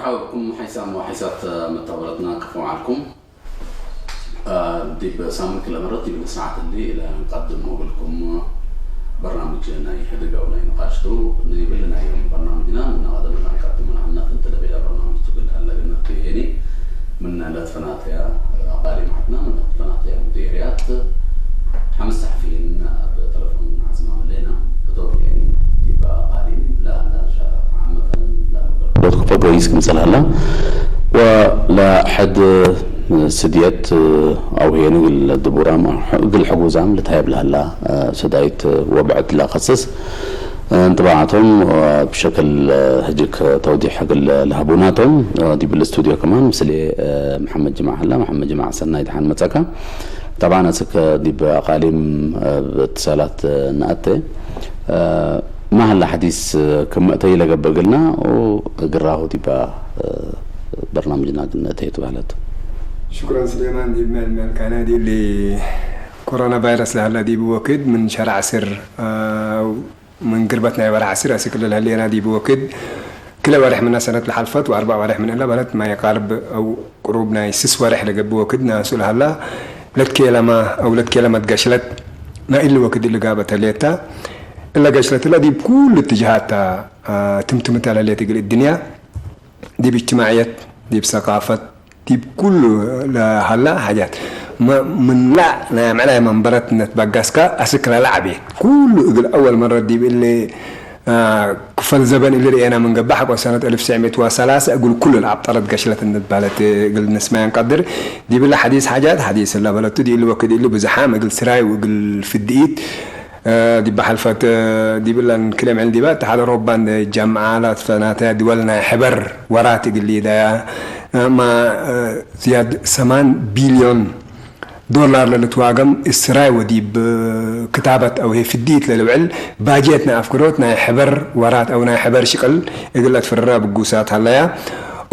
ሓወኩም ሓይሳም ወሓይሳት መታወረትና ክፉ ዓልኩም ዲብ ሳምንት ክለመረት ዲብ ሰዓት እንዲ ኢለ እንቀድም ወግልኩም በርናምጅ ናይ ሕድጋው ናይ ንቃሽቱ ንይብል ናይ በርናምጅና እናቀደምና እንቀድም ናህነት እንተ ደበያ በርናምጅ ትብል ኣለግነት ይሄኒ ምን ለትፈናተያ ኣባሊ ማዕትና ምን ለትፈናተያ ሙዴርያት ሓምስ ሰሕፊን ኣብ ተለፎን ዓዝማ መለና እቶም ይሄኒ ዲባ ቃሊም ለአንዳንሻ ዓመተን ለመገርዶት ክፈ ቦይስ ክምጽል ሃላ ወለሐድ ስድየት ኣውሄኑ ግል ድቡራም ግል ሕጉዛም ልታየብ ለሃላ ሰዳይት ወብዕድ ለኸስስ እንጥባዓቶም ብሸክል ህጅክ ተውዲሕ ግል ለሃቡናቶም ዲብል ስቱዲዮ ከማን ምስሌ መሐመድ ጅማዕ ሃላ። መሐመድ ጅማዕ ሰናይ ድሓን መጸካ። ጠብዓን ኣስክ ዲብ ኣቃሊም ብትሳላት ንኣተ ማህላ ሓዲስ ክምእተይ ለገብር ግልና እግራሁ ዲባ በርናምጅና ግን እተይ ትባህለት። ሽኩራን ስሌማን ዲብ መን መን ካና ዲሊ ኮሮና ቫይረስ ለሃላ ዲብ ወክድ ምን ሸርዓ ስር ምን ግርበት ናይ ወርሒ ዓስር ኣስክል ለህሌና ዲብ ወክድ ክለ ወርሕ ምና ሰነት ለሓልፈት ወኣርባዕ ወርሕ ምን እላ በለት ማይ ቃርብ ኣው ቅሩብ ናይ ስስ ወርሕ ለገብ ወክድ ናሱ ለሃላ ለትኬለማ ኣው ለትኬለመት ገሽለት ናይ እሊ ወክድ እሊ ጋበ ተሌታ እለ ገሽለት እላ ዲብ ኩሉ እትጅሃታ ትምትምታ ለሌት እግል እድንያ ዲብ እጅትማዕየት ዲብ ሰቃፈት ዲብ ኩሉ ለሃላ ሓጃት ም-፣ ምንላዕ ናይ ምዕላይ መንበረትነት በጋስካ ኣስክላ ለዓቤት ኩሉ እግል ኣወል መረት ዲብ እሊ አ፣ ክፈል ዘበን እሊ ርኤና ምን ገባሕ ቆ ሰነት እልፍ ትሽዕ ሚእት ወሰላሳ እግል ኩሉ ለዓብጠረት ገሽለት እንባለት እግል ንስማያን ቀድር ዲብላ ሓዲስ ሓጃት ሓዲስ እላ በለቱ ዲእሊ ወክድ እሊ ብዙሓም እግል ስራይ እግል ፍድኢት ዲባ ሓልፈት ዲብላን ክለ ምዕል ዲባ እታ ሓደ ሮባን ጃምዓ ላትፈናተ ድወል ናይ ሕበር ወራት እግል ዳያ ማ ዝያድ ሰማን ቢልዮን ዶላር ለልትዋገም እስራይ ወዲብ ክታበት ኣውሄ ፍዲት ለልውዕል ባጀት ናይ ኣፍክሮት ናይ ሕበር ወራት ኣው ናይ ሕበር ሽቅል እግል ኣትፍርራ ብጉሳት ሃለያ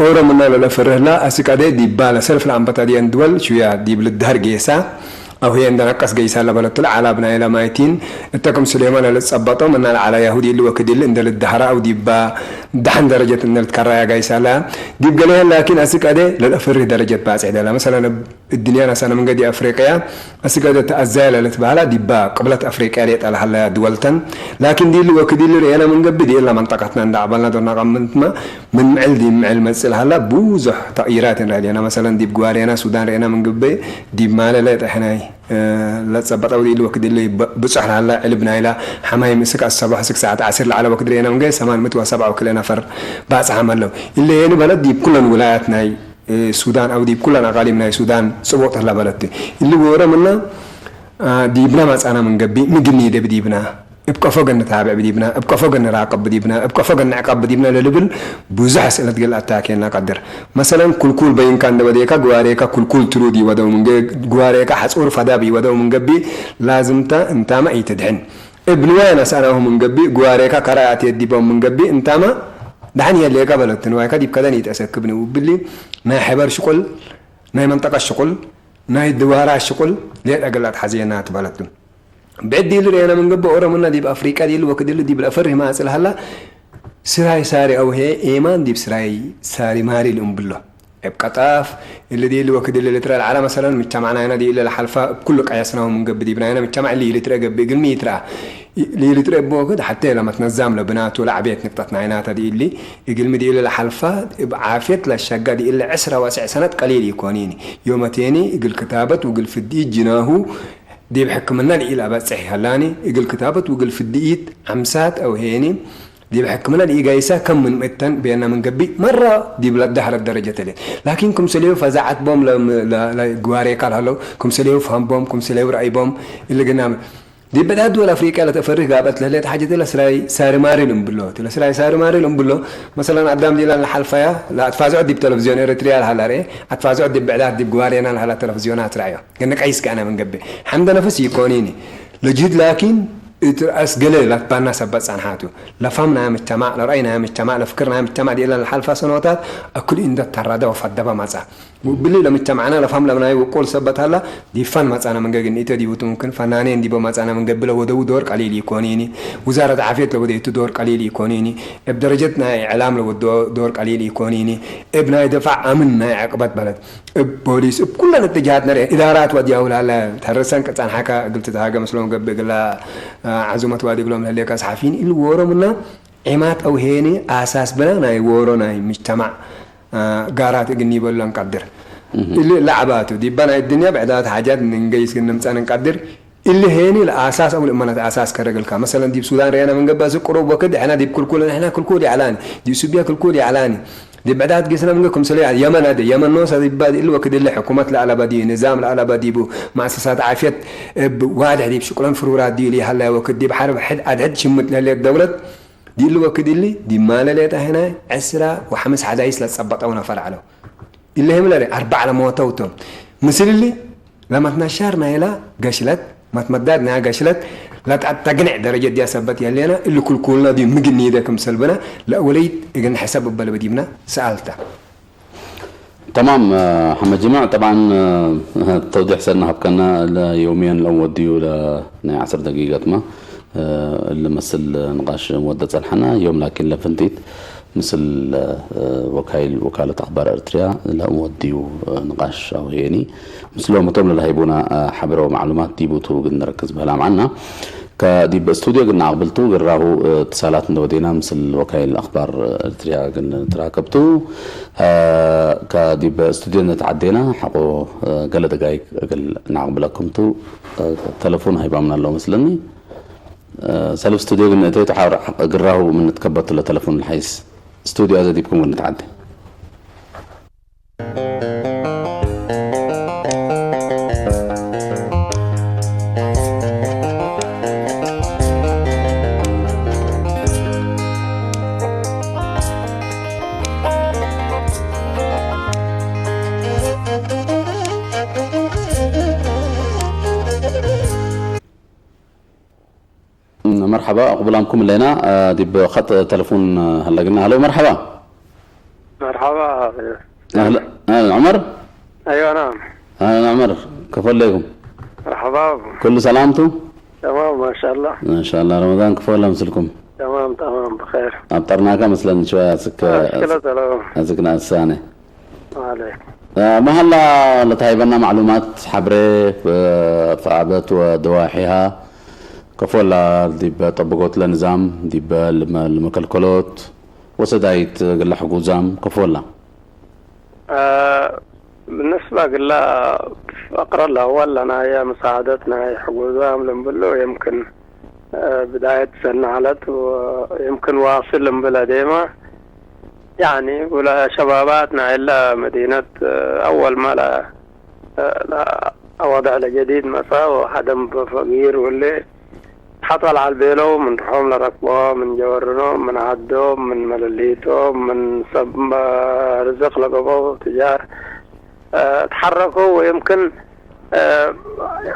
ኦሮ ምና ለለፍርህላ ኣስቀደ ዲባ ለሰልፍ ለኣንበታ ዲየን ድወል ሹያ ዲብ ልድሃር ጌሳ ኣውሄ እንደ ነቀስ ገይሳ ለበለትለ ዓላ ብናይላ ማይቲን እተ ክም ሱሌማን ለልጸበጦም እና ለዓላ ያሁድ ይል ወክድል እንደ ልድሃራ ኣው ዲባ ዳሕን ደረጀት እነ ልትከራያ ጋይሳላ ዲብ ገለየን ላኪን ኣስቀደ ለልአፍርህ ደረጀት ባጽሕ ደላ መሰለን እድንያ ናሳነ መንገዲ ኣፍሪቅያ ኣስገደ ተኣዛያ ለልትበሃላ ዲባ ቅብለት ኣፍሪቅያ ሌጣ ለሃለያ ድወልተን ላኪን ዲሊ ወክዲሊ ርኤና ምንገቢ ዲላ መንጠቀትና እንዳዕባልና ዶና ቀምንትማ ምን ምዕል ዲ ምዕል መጽእ ለሃላ ብዙሕ ተቕይራት ንርኢ ዲና መሰለን ዲብ ግዋሬና ሱዳን ርኤና ምንግበ ዲብ ማለ ሌጠ ሕናይ ለጸበጠው ዲሊ ወክዲሊ ብጹሕ ለሃላ ዕልብ ናይላ ሓማይ ምስክ ኣሰባሕ ስክ ሰዓት ዓስር ለዓለ ወክድ ርኤና ምንገ ሰማን ምት ወሰብዓ ወክለ ነፈር ባጽሓ መለው ኢለ የኒ በለት ዲብ ኩለን ውላያት ናይ ሱዳን ኣው ዲብ ኩለን ኣቃሊም ናይ ሱዳን ጽቡቕ ተላ በለቲ። እሊ ወረ ምና ዲብና ማጻና ምን ገቢ ምግኒ ደብ ዲብና እብ ቀፎ ገን ንታብዕ ብዲብና እብ ቀፎ ገን ንራቀብ ብዲብና እብ ቀፎ ገን ንዕቀብ ብዲብና ለልብል ብዙሕ ስእለት ገል ኣታኬና ቀድር። መሰለን ኩልኩል በይንካ እንደ ወዴካ ግዋሬካ ኩልኩል ትሩ ዲወደው ምንገ ግዋሬካ ሐጹር ፈዳብ ይወደው ምንገቢ ላዝምታ እንታማ ኢትድሕን። እብ ንዋይ ነሳናሁ ምንገቢ ግዋሬካ ከራይ ኣትየት ዲቦም ምንገቢ እንታማ ዳሕን የሌካ በለት። ንዋይካ ዲብ ከደን ኢተሰክብኒ ውብሊ ናይ ሕበር ሽቁል ናይ መንጠቀት ሽቁል ናይ ድዋራ ሽቁል ሌጠ ገላት ሓዜና ትበለቱ። ብዕድ ኢሉ ርኤና ምንገቢ ኦሮምና ዲብ ኣፍሪቃ ዲሉ ወክድሉ ዲብ ለፈርህ ማጽል ሃላ ስራይ ሳሪ ኣውሄ ኤማን ዲብ ስራይ ሳሪ ማሪ ልእምብሎ። እብ ቀጣፍ እሊ ዲሉ ወክድሉ ልትረ ለዓላ መሰለን ምቻማዕናይና ዲኢለ ለሓልፋ እብ ኩሉ ቀየስናሁ ምንገቢ ዲብናይና ምቻማዕ እሊ ይልትረ ገብእ እግልሚ ይትረኣ። ሊልትረ እብ ወክድ ሓተ ለመትነዛም ለብናቱ ለዓቤት ንቅጠት ናይናታ ዲኢሊ እግልሚ ዲኢለ ለሓልፋ እብ ዓፍየት ለሸጋ ዲኢለ ዕስራ ወስዕ ሰነት ቀሊል ኢኮኒኒ። ዮመቴኒ እግል ክታበት ውግል ፍዲ ጅናሁ ዲብ ሕክምና ልኢል ኣበጽሕ ይሀላኒ እግል ክታበት ውግል ፍድኢት ዓምሳት ኣውሄኒ ዲብ ሕክምና ልኢጋይሳ ከም ምን ምእተን ቤና ምን ገቢ መራ ዲብ ለዳህረት ደረጀት ሌት ላኪን ክምሰሌው ፈዛዓት ቦም ግዋሬካ ለሀለው ክምሰሌው ፈህም ቦም ክምሰሌው ረአይ ቦም እሊ ግና ዲብ ብዕዳት ድወል ኣፍሪቅያ ለተፈርህ ጋበት ለህሌት ሓጀት ለስራይ ሳሪ ማሪ ልምብሎ ለስራይ ሳሪ ማሪ ልምብሎ መሰለን ኣዳም ዲላን ለሓልፋያ ለኣትፋዝዖ ዲብ ተለቪዝዮን ኤረትርያ ለሃላ ርኤ ኣትፋዝዖ ዲብ ብዕዳት ዲብ ግዋሬና ለሃላ ተለቪዝዮናት ረአዮ። ገነ ቀይስ ከኣነ ምን ገብእ ሓምደ ነፍስ ይኮኒኒ ለጅህድ ላኪን እትርኣስ ገለ ላትባና ሰበት ጸንሓቱ ለፋም ናይ ምጅተማዕ ለራእይ ናይ ምጅተማዕ ለፍክር ናይ ምጅተማዕ ዲእላ ለሓልፋ ሰኖታት ኣክሉ እንደ ተራደ ወፈደበ መጻ። ብሊ ለምጅተማዕና ለፋም ለምናይ ውቁል ሰበት ሀላ ዲብ ፈን መጻና መንገግ እኒተ ዲቡቱ ምምክን ፈናኔን ዲበ መጻና መንገግ ብለ ወደው ዶር ቀሊል ይኮኒኒ። ውዛረት ዓፍየት ለወደይቱ ዶር ቀሊል ይኮኒኒ። እብ ደረጀት ናይ ዕላም ለወዶ ዶር ቀሊል ይኮኒኒ። እብ ናይ ደፋዕ አምን ናይ ዕቅበት በለት እብ ፖሊስ እብ ኩለን እትጅሃት ነርኤ እዳራት ወድያው ላለ ተርሰን ቅጻን ሓካ እግል ትትሃገ ምስሎም ገብእ እግላ ዓዙመት ዋዲ እግሎም ለህሌካ ሰሓፊን ኢሉ ወሮምና ዒማት አውሄኒ አሳስ ብና ናይ ወሮ ናይ ምጅተማዕ ጋራት እግኒ ይበሉ አንቀድር እሊ ለዓባቱ ዲባ ናይ ድንያ ብዕዳት ሓጃት ንንገይስ ግን ንምጻን እንቀድር እሊ ሄኒ ለአሳስ አው ልእመናት አሳስ ከረግልካ መሰለን ዲብ ሱዳን ርያና መንገባ ዝቅሩብ ወክድ ሕና ዲብ ክልኩል ንሕና ክልኩል ይዓላኒ ዲብ ሱቢያ ክልኩል ይዓላኒ ዲብ ዕዳት ጌስና መንገ ክምሰለ የመን አደ የመን ኖሳ ዲባ እሊ ወክድ እሊ ሕኩመት ለአለባ ዲ ንዛም ለአለባ ዲቡ ማእሰሳት ዓፍየት እብ ዋድሕ ዲብ ሽቁለን ፍሩራት ዲዩ ሊሃላ ወክድ ዲብ ሓርብ ሕድ አድሕድ ሽምት ለህሌት ደውለት ዲሉ ወክድ እሊ ዲማለ ሌጣ ሄናይ ዕስራ ወሐምስ ሓዳይስ ለጸበጠው ነፈር ዐለው። እሊ ህምለሪ አርባዕ ለመወተውቶም። ምስል እሊ ለመትነሻር ናይላ ገሽለት መትመዳድ ናያ ገሽለት ለተግንዕ ደረጀት ዲያ ሰበት የሌና እሊ ኩልኩልና ዲ ምግኒደ ክምሰል ብና ለእወለይት እግን ሕሰብ እበል በዲብና ሰአልታ። تمام حمد جمع طبعا ተውዲሕ ሰና ሃብከና ለዮምየን ሎም ወዲዩ ናይ ዓስር ደቂቀትማ ልመስል ንቃሽ ወደ ጸንሐና ዮም ላኪን ለፍንቲት ምስል ወካይል ወካለት ኣኽባር ኤርትርያ ለም ወዲዩ ንቃሽ ኣውሄኒ ምስሎም እቶም ለላሂቡና ሓበረው ማዕሉማት ዲቡቱ ግን ንረክዝ በህላ ማዓና ከዲብ ስቱዲዮ ግን ኣቕብልቱ ግራሁ ትሳላት እንደወዴና ምስል ወካይል ኣኽባር ኤርትርያ ግን ትራከብቱ ከዲብ ስቱዲዮ ነተዓዴና ሓቆ ገለ ደጋይግ እግል ናቕብለኩምቱ ተለፎን ሃይባምና ኣለዉ መስለኒ ሰልፍ ስቱዲዮ ግን እተይቱ ሓር ግራሁ ምን ትከበቱ ለተለፎን ልሓይስ ስቱዲዮ ኣዘዲብኩም ግን ንትዓዴ መርሓባ ቅቡላምኩም ኣለና ዲብ ኸጥ ተለፉን ሃለግና ሃሎ መርሓባ መርሓባ ዑመር أيوة نعم ዑመር ከፈለይኩም መርሓባ ኩሉ ሰላምቱ تمام ما شاء الله ማሻላ ረመዳን ክፈላ ምስልኩም تمام تمام بخير ኣብ ጠርናካ መስለኒ ሸወያ ስክ أشكال سلام ኣዝክና ኣሳነ عليك መሃላ ለተሃይበና ማዕሉማት ሓብሬ ፈኣበት ወደዋሒሃ ከፎላ ዲበ ጠብጎት ለንዛም ዲበ ልመከልከሎት ወሰዳይት ግላ ሕጉዛም ከፎላ بالنسبة قلا أقرأ له ولا أنا يا مساعدتنا يا حقوزام لنبلو يمكن بداية سنة علت ويمكن واصل لنبلا ديما يعني ولا شباباتنا إلا مدينة أول ما لا لا وضع الجديد مسا وحدم فقير واللي حطل على البيلو من رحوم لركبو من جورنو من عدو من ملليتو من سب رزق لقبو تجار تحركوا ويمكن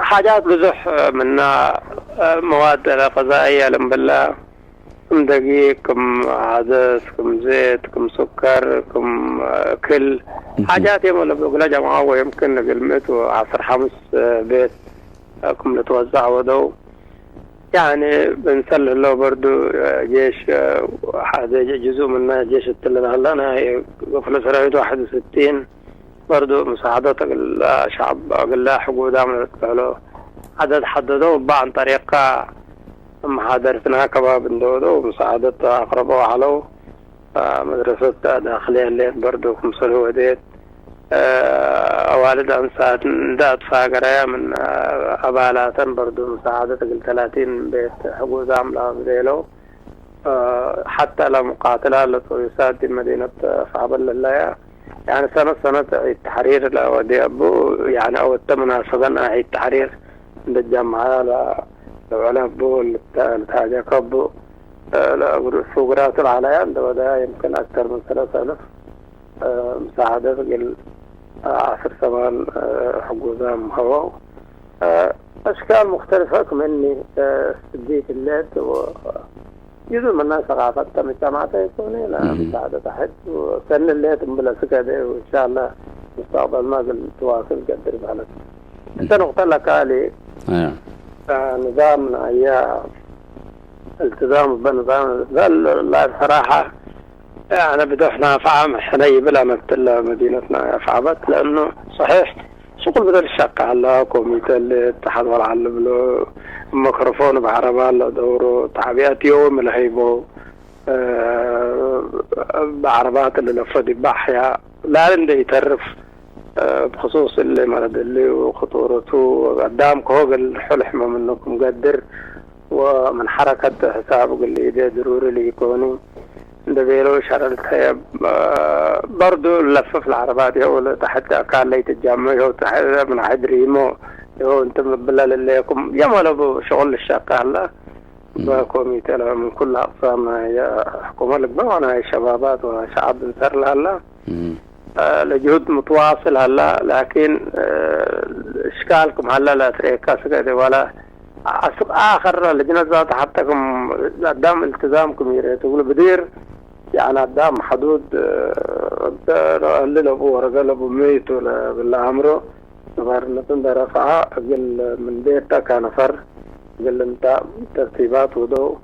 ሓጃት ብዙሕ ምና መዋድ ቀዛእያ ልምብላ ክም ደጊቅ ክም ዓደስ ክም ዜት ክም ሱከር ክም ክል ሓጃት የመለ ብእግለ ጀምዓ ወይምክን እግል ምእት ወዓስር ሓሙስ ቤት ክም ልትወዛዕ ወደው ያኒ ብንሰል ህለው በርዱ ጄሽ ሓደ ጅዙእ ምና ጄሽ እትልል ሀላ ናይ ክፍለ ሰራዊት ዋሕድ ስቲን برضو مساعدة الشعب أقول لا حقودا من الكهلو عدد حددوا بعض طريقة محاضرتنا كباب اندودو مساعدة أقربوا علو مدرسة داخلية اللي برضو كمسلو وديت أوالد أنسات ندات فاقرية من أبالاتن برضو مساعدة قل ثلاثين بيت حقودا من الكهلو حتى لمقاتلة لطويسات دي مدينة فعبل الله يعني سنة سنة عيد تحرير لا ودي أبو يعني أو التمناسبا عيد تحرير بالجامعة لا لو على أبو التاجة كبو لا فوقرات العليا ده وده يمكن أكثر من ثلاثة آلاف مساعدة قل عصر ثمان حقوزام هو أشكال مختلفة كمني سديت الليت و يزو منا ثقافة مجتمعات يكوني لا مساعدة تحت وسن الليت مبلا سكده وإن شاء الله مستقبل ما قل تواصل قدر بالك. أنت نقطة لك علي. آه، نظام يا التزام بنظام لا صراحة. أنا بدو إحنا فعم إحنا يبلا مثل مدينتنا يا فعبت، لأنه صحيح شغل بدل الشقة هلا كوميتة اللي اتحاد ولا علم له ميكروفون بعربة له دوره تعبئة يوم الهيبو. آه، بعربات اللي لفت بحيا لا عندي يترف. آه، بخصوص اللي مرض اللي وخطورته قدام كوغل حلح ما منكم قدر ومن حركة حساب قل لي ده ضروري اللي يكونوا ده بيلو شر الطيب. آه، برضو لفف العربات يهو تحت كان لي تجمع يهو تحت من حد ريمو يهو انت مبلل لكم يا مالو شغل الشقة هلا. بكوميتي لا من كل أقسام يا حكومة لبنان وأنا شبابات وشعب نسر لهلا. آه، لجهود متواصل هلا، لكن، آه، إشكالكم هلا لا تريكا سكتي ولا أسوق آخر لجنة ذات حتىكم قدام التزامكم يري تقول بدير، يعني قدام حدود، آه، اللي لبو ورقة لبو ميت ولا بالله أمره. نفر نتن درفعة قل من بيتا كنفر قل انت ترتيبات ودو،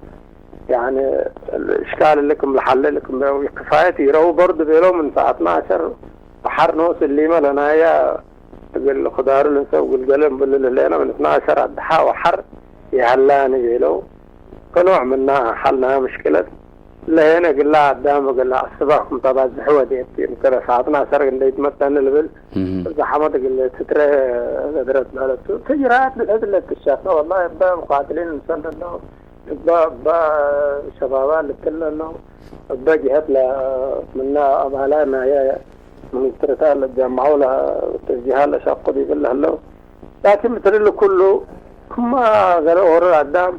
يعني الإشكال اللي كم لحل اللي كم كفاية يرو برضه بيلو من ساعة اثناشر بحر نوس اللي ما لنا يا قل خضار لنسا وقل قلم بل لنا من اثناشر أضحى وحر يهلاني بيلو. فنوع منها حلنا مشكلة. ለሄነ ግላ ኣዳም ግላ ኣስባኹም ተባዝሕ ወዴት ይምከረ ሰዓትና ሰርግ እንደይትመጠን ልብል እዛ ሓመድ ግል ትትረ ገድረት ማለት እዩ። ትጅራት ብሕት ለትሻፈ ወላ እበ ምቃትሊን እንሰል ኣሎ እበ እበ ሸባባ ልትል ኣሎ እበ ጅሀት ምና ኣባላ ናየ ሚኒስትርታ ለጃማዑ ለተጅሃ ለሻቁድ ይብል ኣለዉ። ላኪን ብትልል ኩሉ ክማ ገለ ኦረር ኣዳም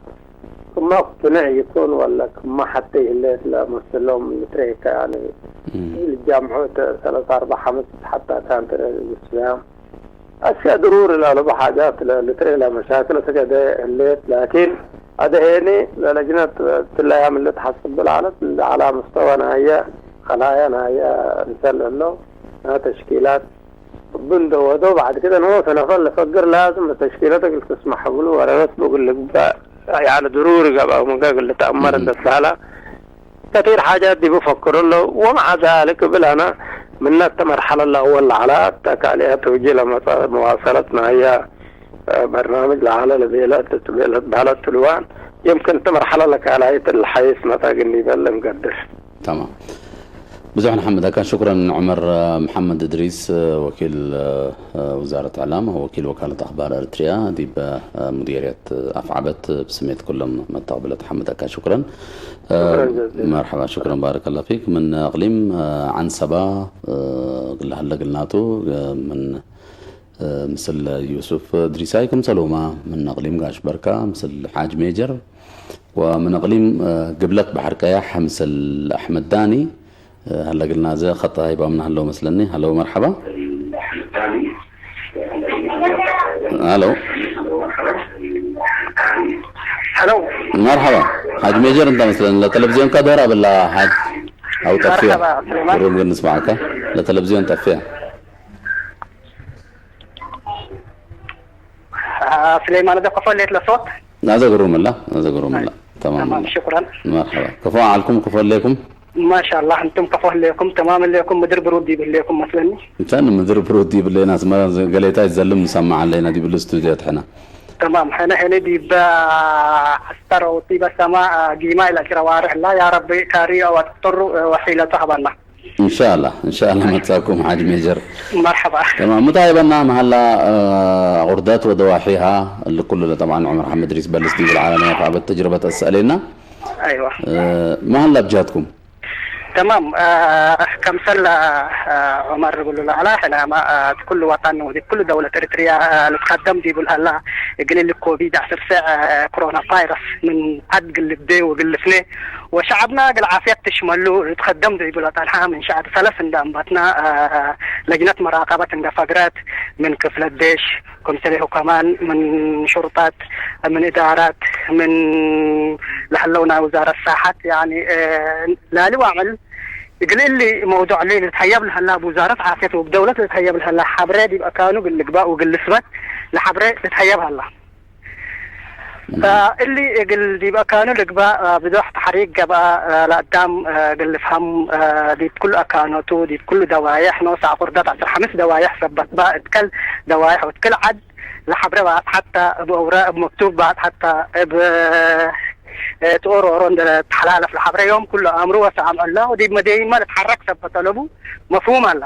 ክማ ኩትንዕ ይኩን ወላ ክማ ሓተ ይህለት ለመስሎም ልትሬካ ያኒ ልጃምዑ ሰለሳ ኣርባ ሓምስ ሓታ ካንተ ልስያም ኣሽያ ድሩር ላሉ ብሓጃት ልትሬ ለመሻክል ተገደ ህሌት ላኪን ኣደሄኒ ለለጅነት ትለያም ልትሓስብ ብልዓለት ዓላ ምስተወ ናየ ከላያ ናየ እንሰል እሎ ና ተሽኪላት ብንዶ ወዶ بعد كده نموت نفل نفكر لازم التشكيلات اللي تسمح بلو ورنت بقول لك يعني ضروري قبل ما قال لك تأمر الدسالة كثير حاجات دي بفكر له ومع ذلك بلا أنا من نت مرحلة الأول على تكاليها توجيه لما مواصلتنا هي برنامج لعلى لبيلة بيلة بلد تلوان يمكن تمرحلة لك على هيئة الحيث ما تاقني بل مقدر. تمام. ብዙሕ ንሓመደካ ሽኩረን ዑመር መሓመድ እድሪስ ወኪል ውዛረት ዕላም ወኪል ወካለት ኣኽባር እርትርያ ዲብ ሙዲርየት ኣፍዓበት ብስሜት ኩሎም መተቕብለት ሓመደካ ሽኩረን መርሓባ ሽኩረን ባረከላ ፊክ ምን እቅሊም ዓንሰባ ግላሃለ ግልናቱ ምን ምስል ዩሱፍ ድሪሳይ ክምሰልሁማ ምን እቅሊም ጋሽ በርካ ምስል ሓጅ ሜጀር ومن اقليم قبلة بحر قياح مثل احمد داني هلا قلنا زي خط هاي بامنا هلو مثلني هلو مرحبا هلو هلو مرحبا حاج ميجر انت مثلا لتلفزيون كدورة بالله حاج او تفيها مرحبا سليمان الروم نسمعك لتلفزيون تفيها سليمان هذا قفل ليت لصوت هذا قروم الله هذا قروم الله تمام تمام شكرا مرحبا كفو عليكم كفو عليكم ما شاء الله انتم كفو ليكم تمام ليكم مدير برودي بالليكم مثلا كان مدير برودي باللي ناس ما قليتا يزلم نسمع علينا دي بالاستوديو حنا تمام حنا هنا دي با استر وطيب السماء جيما الى شروارح لا يا ربي كاري او تطر وحيلة صاحبنا ان شاء الله ان شاء الله مساكم حاج ميجر مرحبا تمام متعبنا مهلا غردات ودواحيها اللي كل طبعا عمر محمد ريس بلس دي بالعالم فعبت تجربة اسالينا ايوه مهلا بجاتكم تمام كمسل عمر بلو العلا حنا ما كل وطن ودي كل دولة اريتريا نتقدم دي بلو العلا قليل الكوفيد عشر ساعة كورونا فيروس من عد قلب دي وقلفني وشعبنا قل عافية تشملو نتقدم دي بلو العلا من شعب ثلاث اندام باتنا لجنة مراقبة اندفقرات من كفلة ديش كمسلي حكمان من شرطات من إدارات من لحلونا وزارة الساحات يعني لا لواعمل እግል እሊ መውዱዕ እሊ ልትሀየብ ለሀላ፣ ብውዛረት ዓፍየት ወብደውለት ልትሀየብ ለሀላ ሐብሬ ዲብ አካኑ እግል ልግባእ ወእግል ልስበት ለሐብሬ ልትሀየብ ሀላ። እሊ እግል ዲብ አካኑ ልግባእ ብዶሕ ተሕሪክ ገብአ፣ ለአዳም እግል ልፍሀም፣ ዲብ ኩሉ አካኖቱ፣ ዲብ ኩሉ ደዋየሕ፣ ኖስ አቁርደት ዐስር ሐምስ ደዋየሕ ሰበት ባ፣ እት ከል ደዋየሕ ወእት ክል ዐድ ለሐብሬ ባጽ ሐታ እብ አውራቅ እብ መክቱብ ባጽ ሐታ እብ ትኦሮሮ እንደ ተሐላለፍ ለሐብሬ ዮም ኩሉ አእምሩ ወሰአምዑ እለ ወዲብ መደይንመ ልትሐረክ ሰበት አለቡ መፍሁም አላ።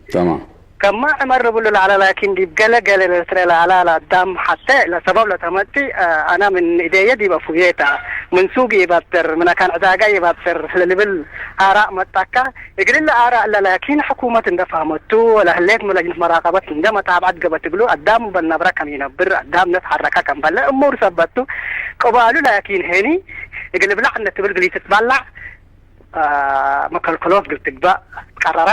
ተማም። ከማ ዕመር ልብሉ ለዐለ ላኪን ዲብ ገለ ገለ ለልትርኤ ለዐለ ለአዳም ሐቴ ለሰበብ ለተመጽእ አነ ምን እዴየ ዲብ አፉዬ ተ፣ ምን ሱግ ኢባብጥር፣ ምን አካን ዕዳጋ ኢባብጥር ለልብል አራእ መጣካ። እግል እለ አራእ እለ ላኪን ሕኩመት እንደ ፈህመቱ ወለህሌት ለጅነት መራቀበት እንደ መታብዐት ገበት እግሉ አዳም በል ነብረ ከም ኢነብር፣ አዳም ነትሐረከ ከም በለ እሙር ሰበቱ ቅባሉ ላኪን ሄኒ እግል ብላዕ እንደ ትብል እግል ኢትትበላዕ መከልከሎት እግል ትግባእ ትቀረራ።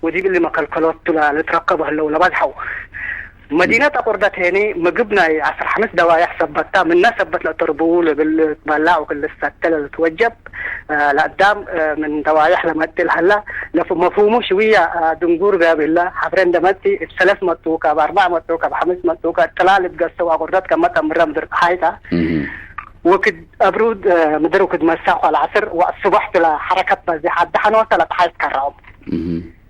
ወዲብ እሊ መከልከሎት ቱ ለልትረከቡ ህለው ለበዝሐው መዲነት አቁርደት ሄኒ ምግብ ናይ ዐስር ሐምስ ደዋየሕ ሰበታ ምነ ሰበት ለአተርብዉ ለእግል ትበላዕ ወእግል ልሰተ ለልትወጀብ ለአዳም ምን ደዋየሕ ለመጽእ ለሀላ ለፍ-፣ መፍሁሙ ሽውያ ድንጉር ገብእ እለ ሐብሬ እንደ መጽእ እብ ሰለስ መጽኡከ፣ እብ አርበዕ መጽኡከ፣ እብ ሐምስ መጽኡከ፣ እጥላል እብ ገሰው አቁርደት ከመ ጠምረ ምድር ጸሓይታ። ወክድ አብሩድ ምድር ወክድ መሳኳ ለዐስር ወአስቡሕ ቱ ለሐረከት በዜሕ አዳሐኖተ ለጸሓይ ትከረኦም።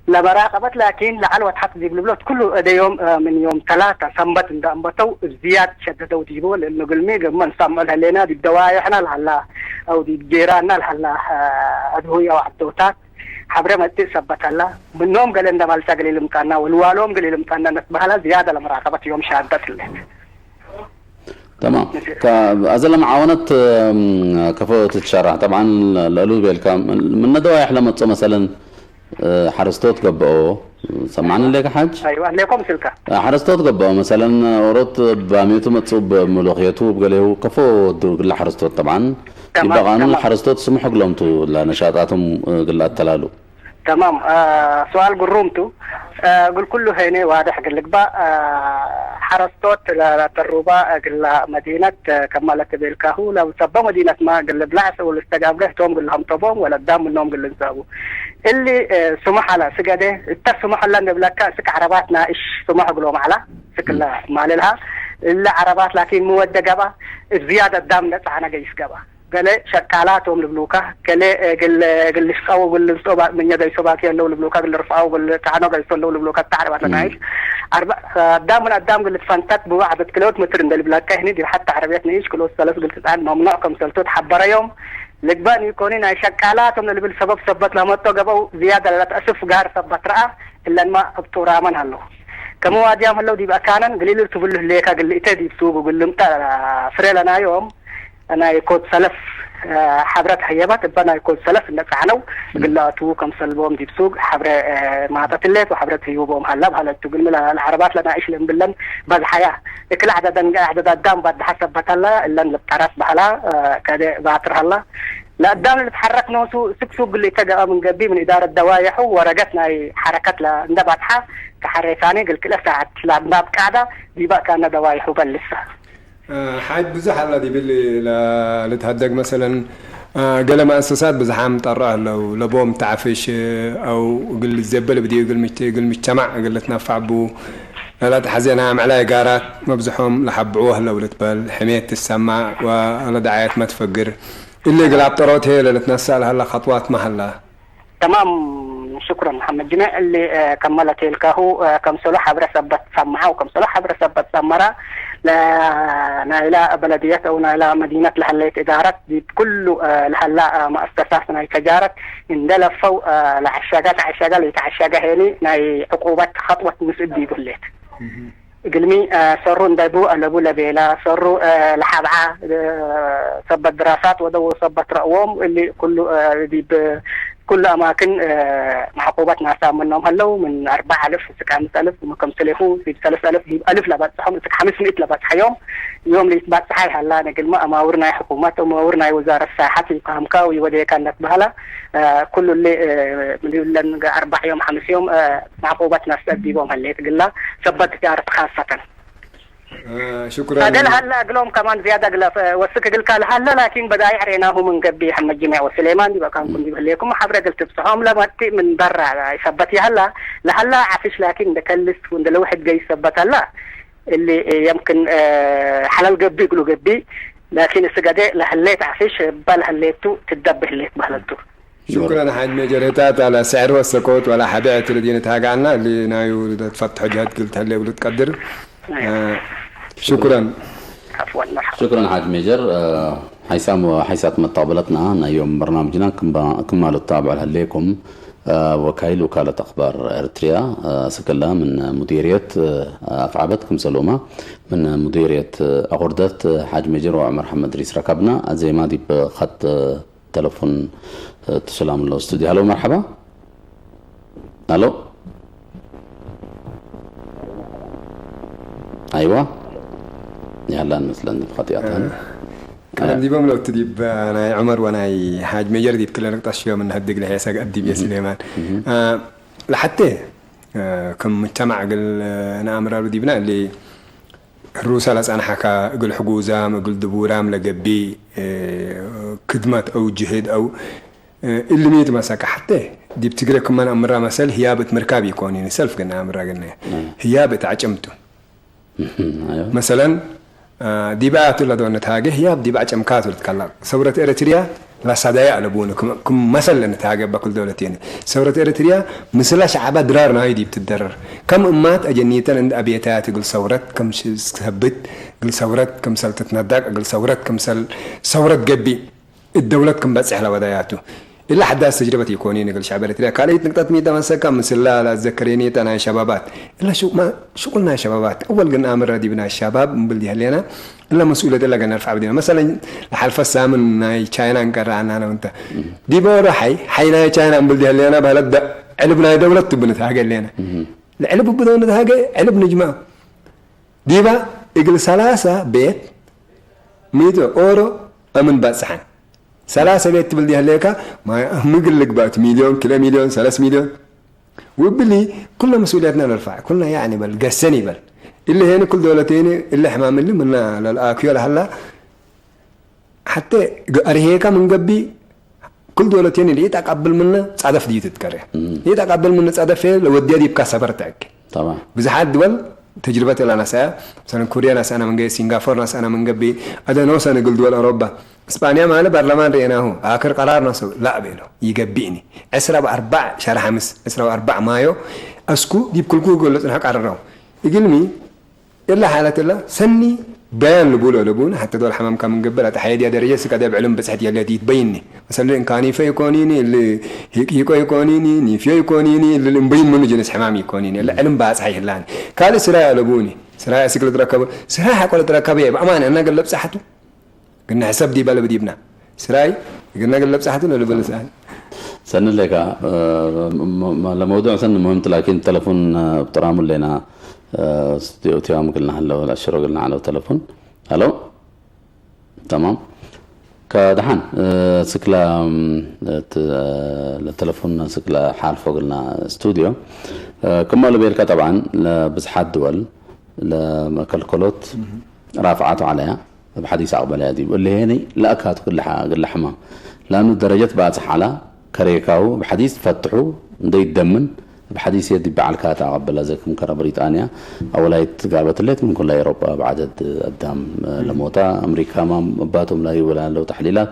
ለመራቀበት ላኪን ለዐል ወተሐት ዲብ ልብሎት ኩሉ እደ ዮም ምን ዮም ተላተ ሰንበት እንደ አንበተው እብ ዝያድ ሸደደው ዲቦ። ለእኑ ግልሚ ግመ እንሰምዖ ለህሌና ዲብ ደዋየሕና ለሀላ አው ዲብ ጄራና ለሀላ አድሁያ ወዐዶታት ሐብሬ መጽእ ሰበት አላ። ምኖም ገሌ እንደ መልጸ ገሌ ልምጣና ወልዋሎም ገሌ ልምጣና ነትበህላ ዝያደ ለመራቀበት ዮም ሻደት እለ። ተማም። አዘ ለመዓወነት ከፎ ትትሸራሕ ጠብዓን ለእሉ ቤልካ ምነ ደዋየሕ ለመጾ መሰለን ሐረስቶት ገብኦ ሰማዕኒ እንዴ ከሓጅ? አይዋ፣ እንዴ ኮምስልካ። ሐረስቶት ገብኦ መሰለን ኦሮት ባሜቱ መጽኡ ብምሎኽየቱ ብገሌው ከፎ ወዱ ግላ ሐረስቶት ጠብዓን ተማም፣ ይበቃኑ ተማም። ሐረስቶት ስሙሕ ግሎምቱ ለነሻጣቶም ግላ አተላሉ። ተማም። ሱአል ግሩምቱ። እግል ኩሉ ሄኔ ዋድሕ እግል ልግባእ ሐረስቶት ለተሩባ እግላ መዲነት ከማ ለትቤልካሁ ለሰበ መዲነትማ እግል ልብላዕ ወልስተጋብረ ህቶም እግል ለሀምጠቦም ወለዳም ምኖም እግል ልንሰቡ። እሊ ሱመሕ አለ ስገዴ እተ ሱመሕ አለ እንብለካ እስክ ዐረባት ናእሽ ሱመሕ እግሎም አላ ስክለ ማልልሃ እለ ዐረባት ላኪን ምወደ ገባ እብ ዝያድ አዳም ለጸዓነ ገይስ ገባ። ገሌ ሸቃላቶም ልብሉካ፣ ገሌ እግል እግል ልሽቀው እግል ልንስኦ ባ- ምኘ ገይሶ ባኪ የለው ልብሉካ፣ እግል ርፍዓው እግል ጣዕኖ ገይሶ ለው ልብሉካ፣ እታ ዐረባት ለናይሽ አርባ አዳም ምን አዳም እግል ልትፈንተት ብዋዕደት ክልኦት ምትር እንደ ልብላካ ህኒ ዲብ ሐታ ዐረብየት ንኢሽ ክልኦት ሰለስ እግል ትጣን መምኖዕ ከምሰልቱ ተሐበረዮም። ልግባን ኢኮኒ ናይ ሸቃላቶም ለልብል ሰበብ ሰበት ለመጦ ገበው ዝያደ ለለትአስፍ ጋር ሰበት ረአ እለንማ እብ ጡራመን ሀለው። ከመ ዋድያም ህለው ዲብ አካነን ግሊል ትብሉ ህሌካ ግልእተ ዲብ ሱግ እግል ልምጠ ፍሬ ለናዮም ናይ ኮድ ሰለፍ ሐብረት ሀየበት እበ ናይ ኮድ ሰለፍ እንደ ጸዕነው እግል ለአትዉ ከምሰልቦም ዲብ ሱግ ሐብረ ማጠትሌት ወሐብረ ትህይቦም ሀላ በሀለቱ። ግልሚ ለዐረባት ለናእሽ ለእምብለን በዝሐያ እክል ዐደደን ዐደድ አዳም ባድሐ ሰበት ሀላ እለን ልብጠረፍ በሀላ ከደ ባትር ሀላ። ለአዳም ልትሐረክ ኖሱ ስክ ሱግ ግልእተ ገአ ምን ገቢ ምን ኢዳረት ደዋየሑ ወረገት ናይ ሐረከት እንደ ባትሐ ከሐሬሳኒ እግል ክልኤ ሳዐት ለአንባብ ቃዕዳ ዲበ ካነ ደዋይሑ በልሰ። ሓይት ብዙሕ ኣላ ዲብል ልትሀደግ መሰለን ገለ መእሰሳት ብዝሓም ጠርዕ ኣለው ለቦም ተዓፍሽ ኣው እግል ዘበል ብዲ እግል ምች- እግል ምጅተማዕ እግል ልትነፋዕ ቡ ለላ ተሓዜና ምዕላይ ጋራት መብዝሖም ለሓብዕዎ ህለው ልትበል ሕሜት ትሰማዕ ወለደዓየት መትፈግር እሊ እግል ኣብ ጠሮት ለልትነሳእ ለሀላ ኸጥዋት መሀላ። ተማም ሽኩረን መሐመድ ጅሜዕ እሊ ከመ ለቴልካሁ ከምሰሉ ሐብረ ሰበት ሰመዐ ወከምሰሉ ሐብረ ሰበት ሰመረ ለናይላ በለድየት አው ናይላ መዲነት ለሀለየት እዳረት ዲብ ኩሉ ለሀላ መአሰሳት ናይ ተጃረት እንደ ለፈው ለዐሸገ ተዐሸገ ለኢተዐሸገ ሄኒ ናይ ዕቁበት ኸጥወት ምስእብ ዲቡ ህሌት። እግልሚ ሰሩ እንደ ቡ አለቡ ለቤላ ሰሩ ለሐብዓ ሰበት ድራሳት ወደው ሰበት ረእዎም እሊ ኩሉ ዲብ ኩሉ አማክን መዕቁበት ናሳ ምኖም ሀለው ምን አርበዕ አልፍ እስክ አምስት አልፍ ከምስሌሁ ዲብ ሰለስ አልፍ ዲብ አልፍ ለበጽሖም እስክ ሐምስ ምእት ለበጽሐዮም ዮም ለይትባጽሐ ይሀላ ነግልሚ አማውር ናይ ሕኩመት አማውር ናይ ወዛረት ሳሐት ይካምካ ወይወዴካ እንደትበሀላ ኩሉ እሊ ምን ይብለን አርበዕ ዮም ሐምስ ዮም መዕቁበት ናሳ ዲቦም ሀሌት ግላ ሰበት ጋር ካሰተን። ሽኩራን። هذا الهلا أقلهم كمان زيادة أقلف وسك أقل كان هلا، لكن بدايع ريناهم من قبي حمد جميع وسليمان دي بكان كن دي بهليكم حبر أقل تبصحهم لما تي من برا يثبت يهلا لهلا عفش، لكن ده كلست وند لو حد جاي يثبت هلا اللي يمكن آه، حلال قبي يقولوا قبي، لكن السجادة لهليت عفش بل هليتو تدب هليت بهلتو. ሽኩራን ሓጅ ሜጀር። እታ እታ ስዕሪ ወሰኮት ዋላ ሓደ ትልዲን እታ ጋና ሊ ናዩ ተፈትሖ ጅሃድ ክልተ ህለ ብሉ ትቀድር። ሽኩራን። عفوا مرحبا. ሽኩራን ሓጅ ሜጀር። ሓይሳም ሓይሳት መታበለትና ናዮም በርናምጅና ክማሉ ተታብዑ ለህሌኩም ወካይል ውካለት ኣኽባር ኤርትርያ ስክላ ምን ሙዲርየት ኣፍዓበት ክምሰሉማ ምን ሙዲርየት ኣቑርደት ሓጅ ሜጀር ወዕመር ሓመድ ሪስ ረከብና ዜማ ዲብ ኸጥ ተለፉን ትስላም ኣሎ ስቱዲዮ። ሃሎ መርሓባ። ሃሎ ኣይዋ። ያላን መስለን ብኸጢኣታን ቀደም ዲቦም ለውቲ ዲብ ናይ ዑመር ወናይ ሓጅ ሜጀር ዲብ ክለ ንቅጣ ሽዮም እንህድግ ለሄሰ ቀዲም የስሌማን ለሓቴ ከም ሙጅተማዕ እግል ንኣምራሉ ዲብና እሊ ሩሰ ለጸንሐካ እግል ሕጉዛም እግል ድቡራም ለገቢ ክድመት አው ጅህድ አው እልሚት መሰካ ሐቴ ዲብ ትግረ ክመን አምራ መሰል ህያብ እት ምርካብ ኢኮኒን ሰልፍ ግና አምራ ግና ህያብ እት ዐጨምቱ መሰለን ዲባያቱ ለዶነ ታገ ህያብ ዲብ ዐጨምካቱ ልትከላ ሰውረት ኤረትርያ ላሳዳያ ለቡን ክም መሰል ለንታገ በክል ደውለት የኒ ሰውረት ኤረትርያ ምስላ ሸዓባ ድራር ናይ ዲብ ትደረር ከም እማት አጀኒተን እንድ አብየታያት እግል ሰውረት ከም ሰብት እግል ሰውረት ክምሰል ትትነዳቅ እግል ሰውረት ክምሰል ሰውረት ገቢእ እት ደውለት ክም በጽሕ ለወዳያቱ እላ ሐዳስ ተጅርበት ኢኮኒን እግል ሸዕብ ኤረትርያ ካልአይት ንቅጠት ሚዳ መሰካ ምስላ ላዘከሬኔታ ናይ ሸባባት እላ ሽቁል ናይ ሸባባት እወል ግን አምረ ዲብ ናይ ሸባብ እምብል ዲህሌና እላ መስኡልየት እላ ገና ርፍዓ ብዲና መሰለን ለሓልፈ ሳምን ናይ ቻይና እንቀረአና ነው እንተ ዲበ ወረ ሓይ ሓይ ናይ ቻይና እምብል ዲህሌና በህለት ዕልብ ናይ ደውለት ትብንት ሃገ ሌና ለዕልብ ብደውነት ሃገ ዕልብ ንጅማ ዲባ እግል ሰላሳ ቤት ሚእቲ ኦሮ አምን ባጽሓን ሰላሳ ቤት ትብል ዲህሌካ ምግል ልግባእት ሚልዮን ክለ ሚልዮን ሰለስ ሚልዮን ውብሊ ኩለ መስኡልያትና ነርፋዕ ኩልና ያዕኒ በል ገሰን ይበል እሊ ሄኒ ኩል ዶለቴኒ እሊ ሕማም እሊ ምና ለልአክዮ ለሃላ ሐቴ አርሄካ ምን ገቢ ኩል ዶለቴኒ ሊኢት አቃብል ምነ ጻደፍ ድዩ ትትከረ ሊኢት አቃብል ምነ ጻደፍ ለወዲያ ዲብካ ሰበር ተዕክ طبعا ብዙሓት ድወል ተጅርበት ላ ናሳያ ሰነ ኩሪያ ናሳና መንገ ሲንጋፎር ናሳና መንገቢ አደ ኖሰን እግል ድወል አውሮባ እስጳንያ ማለ ባርላማን ርኤናሁ አክር ቀራር ናሰው ላእ ቤሎ ይገቢእኒ ዕስራ ብአርባዕ ሸረ ሓምስ ዕስራ ብአርባዕ ማዮ አስኩ ዲብ ክልኩ ገሎ ጽንሐ ቀረረው እግልሚ እላ ሓለት እላ ሰኒ በያን ልቡሎ ለቡን ሐተ ዶል ሐማም ከም እንገብር አተ ሐየድያ ደረጀ ስቀደ ብዕልም ብጽሕት የለት ይትበይኒ መሰል እንካኒፈ ይኮኒኒ እል ሂቂቆ ይኮኒኒ ኒፍዮ ይኮኒኒ እል እምበይን ምኑ ጅንስ ሕማም ይኮኒኒ እለ ዕልም ባጽሐ ይህላኒ ካልእ ስራይ ኣለቡኒ ስራይ ስግል ትረከቡ ስራይ ሐቆል ትረከቡ የብ አማን እና ገለብ ጻሕቱ ግን ሕሰብ ዲበለ ብዲብና ስራይ ግን ገለብ ጻሕቱ ለልበለ ጻሕቱ ሰኒ ለካ ለመውዱዕ ሰኒ ሙህምት ላኪን ተለፉን ብጥራሙ ሌና ስቱዲዮ ቲዋ ምግልና ሀለው ለአሽሮ ግልና ዐለው ተለፉን ሀሎ ተማም ከደሓን ስክላ ለተለፉን ስክላ ሓልፎ ግልና ስቱዲዮ ክመሉ ቤልካ ጠብዓን ለብዝሓት ድወል ለመከልከሎት ራፍዓቱ ዓለያ እብ ሐዲስ አቅበለያ ዲብ እሊ ሄኒ ለአካቱ ግለ ሕማም ለአኑ ደረጀት ባጽሕ ዐላ ከሬካሁ እብ ሐዲስ ፈትሑ እንደ ይደምን እብ ሐዲስ የዲ በዓልካ ተአቀበላ ዘክም ከረ ብሪጣንያ አወላይት ጋበትሌት ምን ኩላ ኤሮጳ እብ ዐደድ አዳም ለሞታ አምሪካ ማም እባቶም ላይ ይወላ ለው ተሕሊላት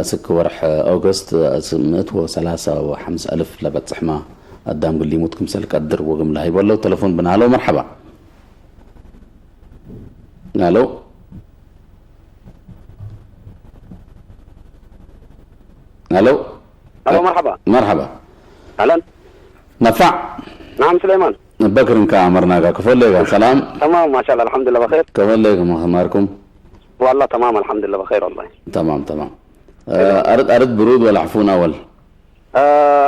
እስክ ወርሕ ኦገስት ምእት ወሰላሳ ወሐምስ አልፍ ለበጽሕማ አዳም ግሊሙት ክምሰል ቀድር ወግም ለሃይበለው ተለፎን ብናለው መርሐባ ሄሎ ሄሎ ሄሎ መርሐባ መርሐባ አህለን ነፋዕ ናም ሱሌማን በክር እንካ አመርናጋ ክፈለጋ ሰላም تمام ما شاء الله الحمد لله بخير ከፈለጋ ማርኩም والله تمام الحمد لله بخير والله تمام تمام አርድ አርድ ብሩድ ወላ ሕፉን አወል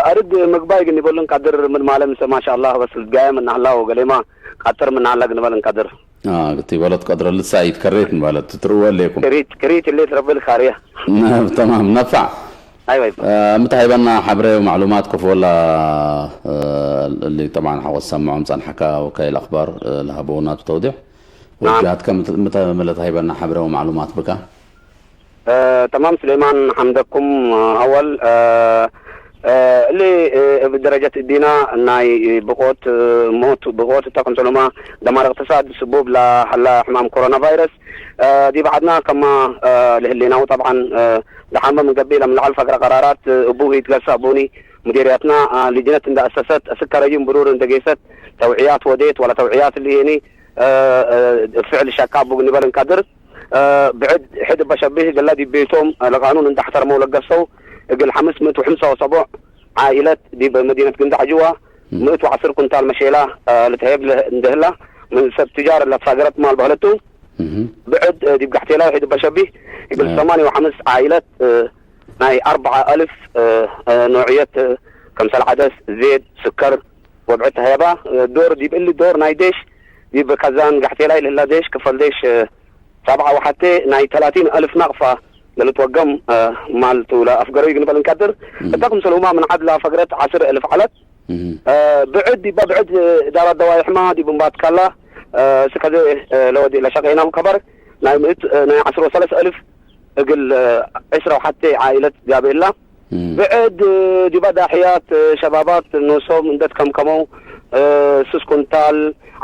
አርድ ምግባይ ግን ይበሉን ቀድር ምን ማለም ሰ ማሻአላህ በስ ጋየ ምን አላህ ወገሌማ ቀጥር ምን አላህ ግን በልን ቀድር ግቲ በለት ቀድረ ልሳይት ከሬት ማለት ትትርወ ሌኩም ክሪት ክሪት ሌት ረብል ካሪያ ተማም ነፋዕ አይወይ ምትሃይበና ሓብረ ማዕሉማት ክፎላ اللي طبعا ሓወስ ሰምዖም ጸንሐካ ወካይል ኣኽባር ለሃበውና ተውዲሕ ወጃትካ ምተ- ምተ- ምለ ተሃይበና ሓበራዊ ማዕሉማት ብካ። تمام سليمان حمدكم أول اللي بدرجة الدينا ناي بقوت موت بقوت تاكم سلوما دمار اقتصاد سبوب لا هلا حمام كورونا فيروس دي بعدنا كما لهلينا وطبعا دحام من قبيل من العلفة قرارات أبوه يتقسى أبوني مديرياتنا لجنة عند أسست أسكر يوم برور عند قيست توعيات وديت ولا توعيات اللي يعني فعل شكاب ونبال نقدر ብዕድ ሕድ በሸቢህ ገላ ዲብ ቤቶም ለቃኑን እንዳሕተርመው ለገሰው እግል ሓምስ ምእት ወሕምሳ ወሰቡዕ ዓኢለት ዲብ መዲነት ግንዳዕ ጅዋ ምእት ወዓስር ኩንታል መሼላ ልትሀየብ እንደህላ ምን ሰብ ትጃር ለትፋገረት ማል በህለቱ ብዕድ ዲብ ጋሕቴላይ ሕድ በሸቢህ እግል ሰማንያ ወሓምስ ዓኢለት ናይ ኣርብዓ ኣልፍ ኖዕየት ከምሰል ዓደስ ዜድ ስከር ወብዕድ ተሀየባ ዶር ዲብ እሊ ዶር ናይ ዴሽ ዲብ ከዛን ጋሕቴላይ ልህላ ዴሽ ክፈል ዴሽ ሰብዓ ወሓቴ ናይ ተላቲን ኣልፍ ናቕፋ ለልትወገም ማልቱ ለኣፍገረው ይግንበል እንቀድር እታ ክምሰል ሁማ ምን ዓድ ለኣፈግረት ዓስር እልፍ ዓለት ብዕድ ዲባ ብዕድ ዳራ ደዋይሕማ ዲብ እምባት ካላ ስከዘ ለወዲ ለሸቀይናሁ ከበር ናይ ምእት ናይ ዓስር ወሰለስ እልፍ እግል ዕስራ ወሓቴ ዓኢለት ጋቤላ ብዕድ ዲባ ዳሕያት ሸባባት ኖሶም እንደት ከምከመው ስስ ኩንታል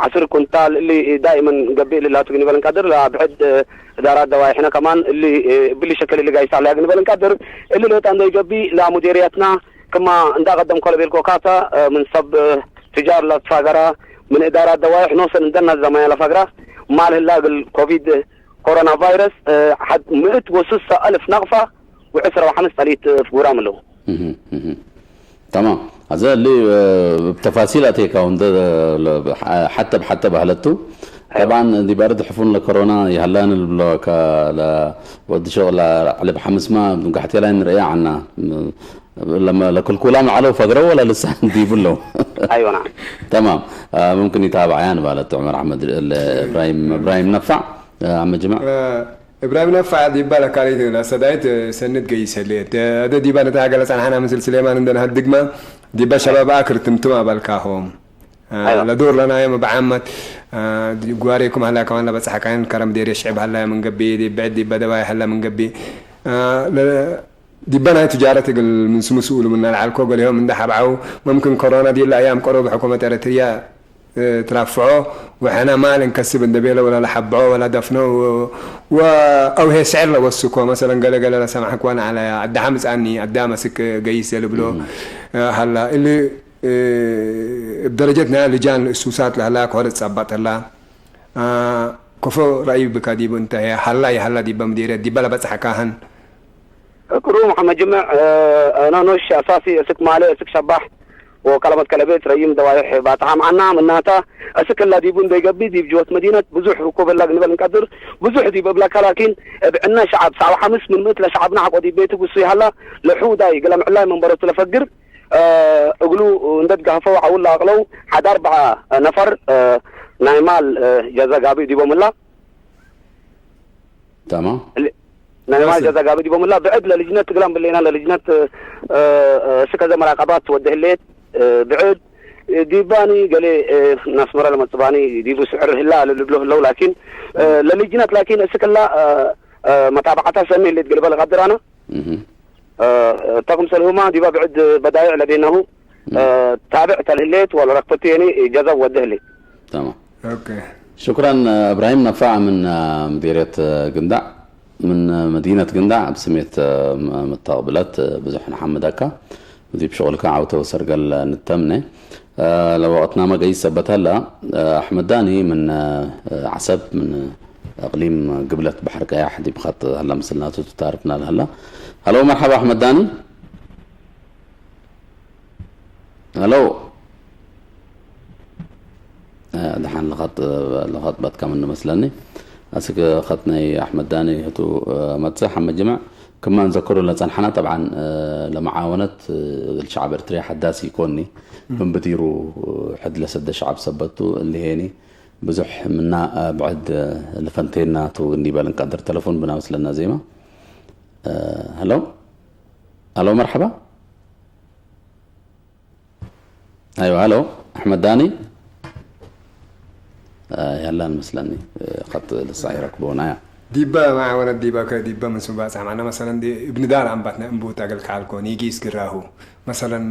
ዓስር ኩንታል እሊ ዳይመን ገብእ ልላቱ ግንበል እንቀድር ብዕድ ዳራ ደዋይሕነ ከማን እሊ ብሊ ሸከል እሊ ጋይሳ ለያ ግንበል እንቀድር እሊ ለወጣ እንደ ይገቢ ላ ሙዴርያትና ክማ እንዳ ቀደም ኮለ ቤልኮ ካታ ምን ሰብ ትጃር ለትፋገራ ምን እዳራ ደዋይሕ ኖሰን እንደና ዘማያ ለፋግራ ማል ህላ እግል ኮቪድ ኮሮና ቫይረስ ምእት ወስሳ ኣልፍ ናቕፋ ወዕስራ ወሓምስ ጠሊት ፍጉራም ኣለዉ። تمام. هذا اللي بتفاصيل أتيك هون حتى بحتى بهلتو. طبعا دي برد حفون لكورونا يهلان البلوكا لا ودي شغل على بحمس ما قحتي لاين رئي عنا لما لكل كلام على فقرة ولا لسه دي بلو. ايوه نعم. تمام. ممكن يتابع يعني بالت عمر احمد ابراهيم ابراهيم نفع. ኣመ ጅማዕ እብራሂም ነፋዕ ይባል ኣካል ሰዳይት ሰንድ ገይሰልየት ኣደ ዲባ ነታ ገለ ጸንሓና ምስል ስሌማን እንደን ሃድግማ ዲባ ሸባብ ኣክር ትምትም ኣባልካሆም ለዶር ለናዮም ብዓመት ጓሬኩም ሃላ ከማን ለበጽሐካን ከረም ዴር የሽዕብ ሃላ ምን ገቢ ብዕድ ዲባ ደባይ ሃላ ምን ገቢ ዲባ ናይ ትጃረት እግል ምን ስሙ ስኡሉ ምና ለዓልኮ ገሊሆም እንደ ሓብዓው መምክን ኮሮና ዲላ ኣያም ቀረቡ ሕኩመት ኤረትርያ ትራፍዖ ወሐና ማል እንከስብ እንደ ቤለ ወላ ለሓብዖ ወላ ደፍኖ ወአውሄ ስዕር ለወስኮ መሰለን ገለ ገለ ለሰማሕክ ዋና ዓላያ ኣዳሓ ምጻኒ ኣዳ መስክ ገይስ የልብሎ ሃላ እሊ እብ ደረጀት ናይ ልጃን እሱሳት ለህላ ክሆረ ጸባጥ ህላ ኮፎ ረአይ ብካ ዲቡ እንተ ሃላ ይሃላ ዲበ ምዲረ ዲበ ለበጽሐካህን እቅሩ መሐመድ ጅምዕ ኖኖሽ ኣሳሲ እስክ ማለ እስክ ሸባሕ ወካለመት ከለቤት ረይም ደዋይሕ ባጥሓም ዓና ምናታ እስክ እላ ዲቡ እንደይገቢ ዲብ ጅወት መዲነት ብዙሕ ርኩብ እላ ግንበል እንቀድር ብዙሕ ዲብ እብለካ ላኪን እብ ዕነ ሸዓብ ሳብ ሓምስ ምን ምእት ለሸዓብና ሓቆ ዲብ ቤቱ ግሱ ይሃላ ለሑዳይ ግለ ምዕላይ መንበረቱ ለፈግር እግሉ እንደት ጋህፈው ዓውል ለኣቅለው ሓደ ኣርብዓ ነፈር ናይ ማል ጀዘ ጋብእ ዲቦም እላ تمام ናይ ማል ጀዛ ጋብእ ዲቦም እላ ብዕድ ለልጅነት ትግላም ብሌና ለልጅነት እስከ ዘመራቀባት ወደ ህሌት ብዕድ ዲባኒ ገሌ ናስመራ ለመጽባኒ ዲቡ ስዕር ህላ ልብሎ ህለው ላኪን ለልጅነት ላኪን እስክላ መታባዓታ ሰኒ ህሌት ግልበል ቀድራና ተኩም ሰልሁማ ዲባ ብዕድ በዳይዕ ለዴናሁ ታብዕ ተልህሌት ወለረክበቱ የኒ ጀዛ ወደ ህሌት تمام اوكي شكرا ابراهيم نفع من مديرية قندع من مدينة قندع بسمية متقبلات بزح نحمدك ودي بشغلك عاوته وسرقل نتمنى لو وقتنا ما قيس سبت هلا احمد داني من عسب من اقليم قبلة بحر قياح دي بخط هلا مثلنا تعرفنا هلا هلو مرحبا احمد داني هلو دحان لغط لغط بات كمان مسلني اسك خطني احمد داني هتو متصح اما جمع كما نذكروا لنا صنحنا طبعا لمعاونة الشعب الارتري حداس يكوني من بديرو حد لسد شعب سبتو اللي هيني بزح منا بعد لفنتينا تو نيبال نقدر تلفون بنا مسلنا زيما هلو هلو مرحبا ايوه هلو احمد داني የላን መስለኒ። ከት ልሳ ይረክበውና እያ። ዲበ ማዕወነት ዲበ ከ ዲበ ምን ስም ባጽሕ ማዕና መሰለን እብኒ ዳር ኣንባትና እንቡት ኣገልካልኮ ኒጊስ ግራሁ መሰለን